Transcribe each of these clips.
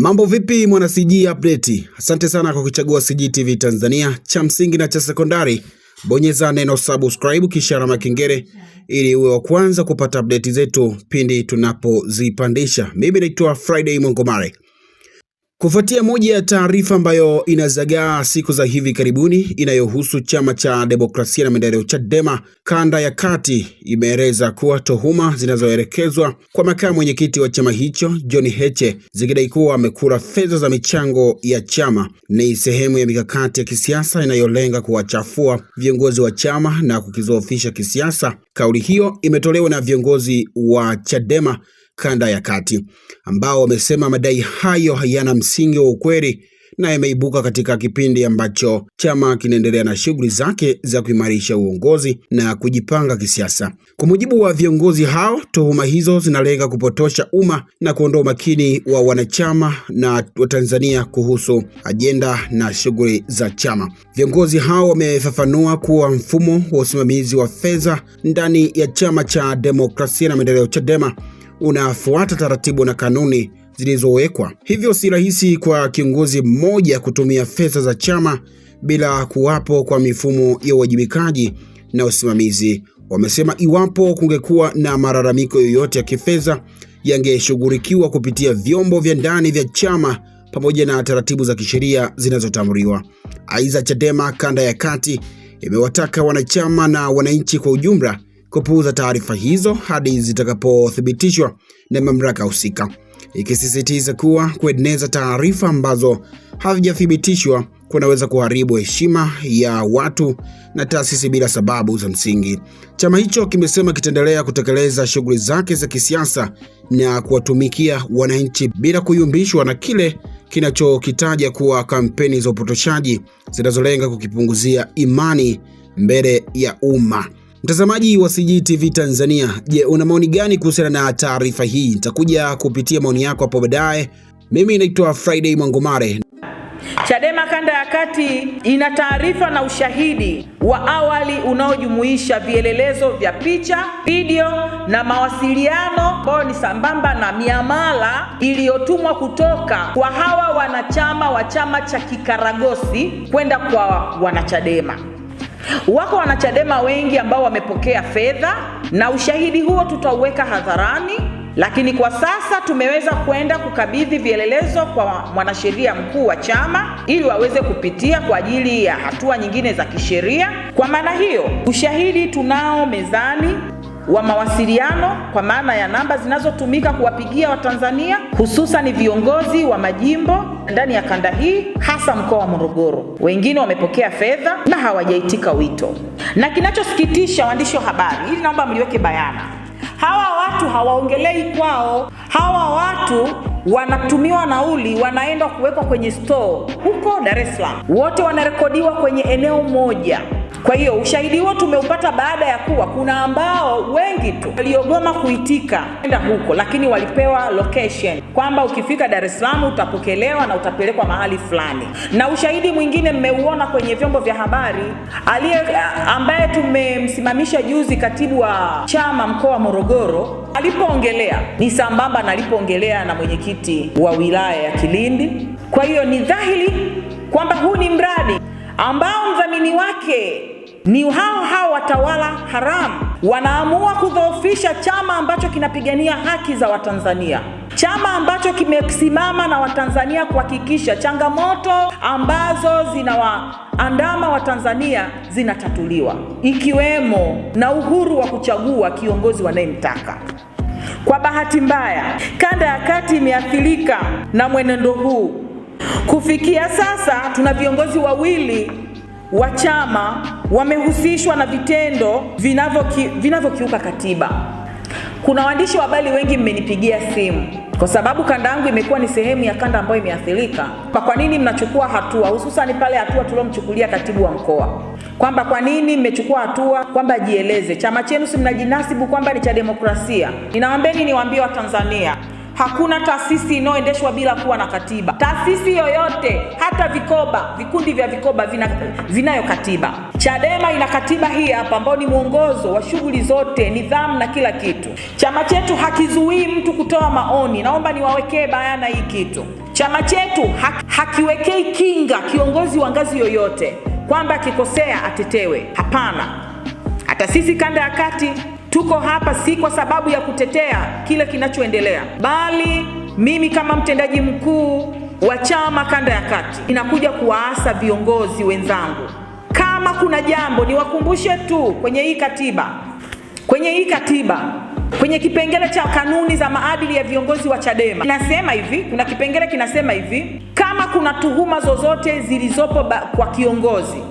Mambo vipi mwana CG update? Asante sana kwa kuchagua CG TV Tanzania, cha msingi na cha sekondari. Bonyeza neno subscribe kisha alama kengele ili uwe wa kwanza kupata update zetu pindi tunapozipandisha. Mimi naitwa Friday Mwangomare. Kufuatia moja ya taarifa ambayo inazagaa siku za hivi karibuni inayohusu Chama cha Demokrasia na Maendeleo Chadema kanda ya kati, imeeleza kuwa tuhuma zinazoelekezwa kwa makamu mwenyekiti wa chama hicho John Heche zikidai kuwa amekula fedha za michango ya chama ni sehemu ya mikakati ya kisiasa inayolenga kuwachafua viongozi wa chama na kukizoofisha kisiasa. Kauli hiyo imetolewa na viongozi wa Chadema kanda ya kati ambao wamesema madai hayo hayana msingi wa ukweli na yameibuka katika kipindi ambacho chama kinaendelea na shughuli zake za kuimarisha uongozi na kujipanga kisiasa. Kwa mujibu wa viongozi hao, tuhuma hizo zinalenga kupotosha umma na kuondoa umakini wa wanachama na Watanzania kuhusu ajenda na shughuli za chama. Viongozi hao wamefafanua kuwa mfumo wa usimamizi wa fedha ndani ya Chama cha Demokrasia na Maendeleo Chadema unafuata taratibu na kanuni zilizowekwa. Hivyo si rahisi kwa kiongozi mmoja kutumia fedha za chama bila kuwapo kwa mifumo ya uwajibikaji na usimamizi. Wamesema iwapo kungekuwa na malalamiko yoyote ya kifedha yangeshughulikiwa kupitia vyombo vya ndani vya chama pamoja na taratibu za kisheria zinazotambuliwa. Aidha, Chadema kanda ya kati imewataka wanachama na wananchi kwa ujumla kupuuza taarifa hizo hadi zitakapothibitishwa na mamlaka husika, ikisisitiza kuwa kueneza taarifa ambazo hazijathibitishwa kunaweza kuharibu heshima ya watu na taasisi bila sababu za msingi. Chama hicho kimesema kitaendelea kutekeleza shughuli zake za kisiasa na kuwatumikia wananchi bila kuyumbishwa na kile kinachokitaja kuwa kampeni za upotoshaji zinazolenga kukipunguzia imani mbele ya umma. Mtazamaji wa CGTV Tanzania, je, una maoni gani kuhusiana na taarifa hii? Nitakuja kupitia maoni yako hapo baadaye. Mimi naitwa Friday Mwangomare. Chadema kanda ya kati ina taarifa na ushahidi wa awali unaojumuisha vielelezo vya picha, video na mawasiliano ambayo ni sambamba na miamala iliyotumwa kutoka kwa hawa wanachama wa chama cha Kikaragosi kwenda kwa wanachadema. Wako wanachadema wengi ambao wamepokea fedha na ushahidi huo tutauweka hadharani, lakini kwa sasa tumeweza kwenda kukabidhi vielelezo kwa mwanasheria mkuu wa chama ili waweze kupitia kwa ajili ya hatua nyingine za kisheria. Kwa maana hiyo, ushahidi tunao mezani wa mawasiliano kwa maana ya namba zinazotumika kuwapigia Watanzania hususan viongozi wa majimbo ndani ya kanda hii, hasa mkoa wa Morogoro. Wengine wamepokea fedha na hawajaitika wito. Na kinachosikitisha, waandishi wa habari, hili naomba mliweke bayana, hawa watu hawaongelei kwao. Hawa watu wanatumiwa nauli, wanaenda kuwekwa kwenye store huko Dar es Salaam, wote wanarekodiwa kwenye eneo moja. Kwa hiyo ushahidi huo tumeupata baada ya kuwa kuna ambao wengi tu waliogoma kuitika kwenda huko, lakini walipewa location kwamba ukifika Dar es Salaam utapokelewa na utapelekwa mahali fulani. Na ushahidi mwingine mmeuona kwenye vyombo vya habari, aliye ambaye tumemsimamisha juzi, katibu wa chama mkoa wa Morogoro, alipoongelea ni sambamba na alipoongelea na mwenyekiti wa wilaya ya Kilindi. Kwa hiyo ni dhahiri kwamba huu ni mradi ambao mdhamini wake ni hao hao watawala haramu, wanaamua kudhoofisha chama ambacho kinapigania haki za Watanzania, chama ambacho kimesimama na Watanzania kuhakikisha changamoto ambazo zinawaandama Watanzania zinatatuliwa, ikiwemo na uhuru wa kuchagua kiongozi wanayemtaka. Kwa bahati mbaya, kanda ya kati imeathirika na mwenendo huu. Kufikia sasa tuna viongozi wawili wa chama wamehusishwa na vitendo vinavyokiuka katiba. Kuna waandishi wa habari wengi mmenipigia simu kwa sababu kanda yangu imekuwa ni sehemu ya kanda ambayo imeathirika. Kwa nini mnachukua hatua, hususan pale hatua tuliomchukulia katibu wa mkoa, kwamba kwa nini mmechukua hatua kwamba jieleze, chama chenu si mnajinasibu kwamba ni cha demokrasia? Ninawaambeni, niwaambie Watanzania, hakuna taasisi inayoendeshwa bila kuwa na katiba. Taasisi yoyote, hata vikoba, vikundi vya vikoba vinayo katiba. Chadema ina katiba hii hapa, ambayo ni mwongozo wa shughuli zote, nidhamu na kila kitu. Chama chetu hakizuii mtu kutoa maoni. Naomba niwawekee bayana hii kitu. Chama chetu hakiwekei kinga kiongozi wa ngazi yoyote kwamba akikosea atetewe. Hapana. Hata sisi kanda ya kati tuko hapa si kwa sababu ya kutetea kile kinachoendelea, bali mimi kama mtendaji mkuu wa chama kanda ya kati ninakuja kuwaasa viongozi wenzangu, kama kuna jambo niwakumbushe tu kwenye hii katiba, kwenye hii katiba, kwenye kipengele cha kanuni za maadili ya viongozi wa Chadema inasema hivi, kuna kipengele kinasema hivi, kama kuna tuhuma zozote zilizopo kwa kiongozi,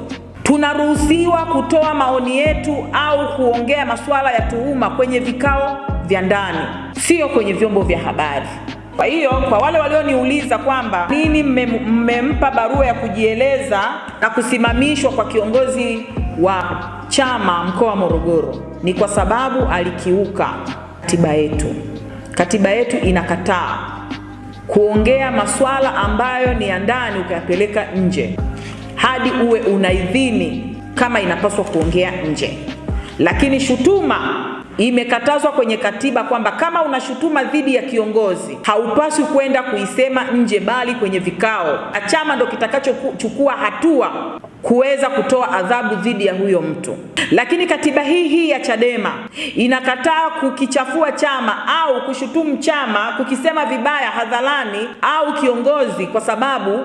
tunaruhusiwa kutoa maoni yetu au kuongea masuala ya tuhuma kwenye vikao vya ndani, sio kwenye vyombo vya habari. Kwa hiyo kwa wale walioniuliza kwamba nini mmempa barua ya kujieleza na kusimamishwa kwa kiongozi wa chama mkoa wa Morogoro, ni kwa sababu alikiuka katiba yetu. Katiba yetu inakataa kuongea masuala ambayo ni ya ndani ukayapeleka nje hadi uwe unaidhini kama inapaswa kuongea nje. Lakini shutuma imekatazwa kwenye katiba kwamba kama una shutuma dhidi ya kiongozi haupaswi kwenda kuisema nje, bali kwenye vikao. Chama ndo kitakachochukua hatua kuweza kutoa adhabu dhidi ya huyo mtu. Lakini katiba hii hii ya Chadema inakataa kukichafua chama au kushutumu chama, kukisema vibaya hadharani au kiongozi, kwa sababu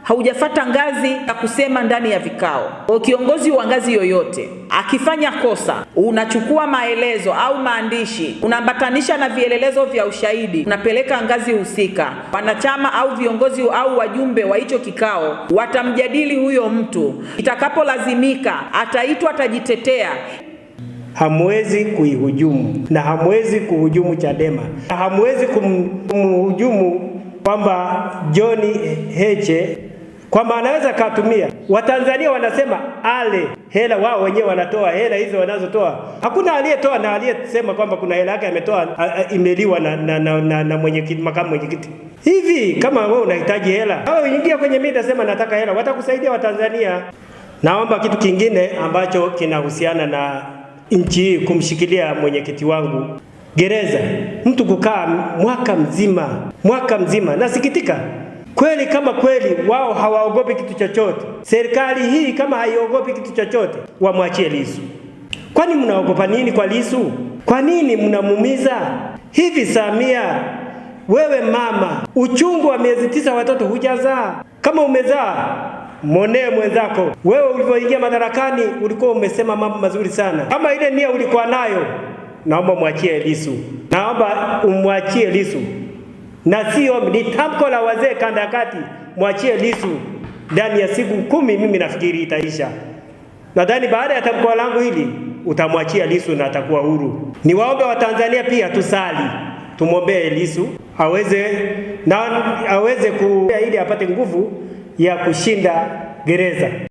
haujafata ngazi ya kusema ndani ya vikao. Kwa kiongozi wa ngazi yoyote akifanya kosa, unachukua maelezo au maandishi, unaambatanisha na vielelezo vya ushahidi, unapeleka ngazi husika. Wanachama au viongozi au wajumbe wa hicho kikao watamjadili huyo mtu, itakapolazimika ataitwa, atajitetea. Hamwezi kuihujumu na hamwezi kuhujumu Chadema na hamwezi kumhujumu kwamba John Heche kwamba anaweza katumia. Watanzania wanasema ale hela, wao wenyewe wanatoa hela hizo wanazotoa. Hakuna aliyetoa na aliyesema kwamba kuna hela yake ametoa imeliwa na mwenyekiti, makamu mwenyekiti. Hivi kama wewe unahitaji hela, wewe ingia kwenye media, sema nataka hela, watakusaidia Watanzania. Naomba kitu kingine ambacho kinahusiana na nchi hii, kumshikilia mwenyekiti wangu gereza, mtu kukaa mwaka mzima, nasikitika kweli. Kama kweli wao hawaogopi kitu chochote, serikali hii kama haiogopi kitu chochote, wamwachie Lissu. Kwani mnaogopa nini kwa Lissu? Kwa nini mnamuumiza hivi? Samia, wewe mama, uchungu wa miezi 9 watoto hujazaa. Kama umezaa monee mwenzako. Wewe ulivyoingia madarakani ulikuwa umesema mambo mazuri sana. Kama ile nia ulikuwa nayo, naomba mwachie Lissu, naomba umwachie Lissu, na sio ni tamko la wazee kanda ya kati, mwachie Lissu ndani ya siku 10. Mimi nafikiri itaisha. Nadhani baada ya tamko langu hili utamwachia Lissu na atakuwa huru. Niwaombe Watanzania pia tusali, tumwombee Lissu aweze ili apate nguvu ya kushinda gereza.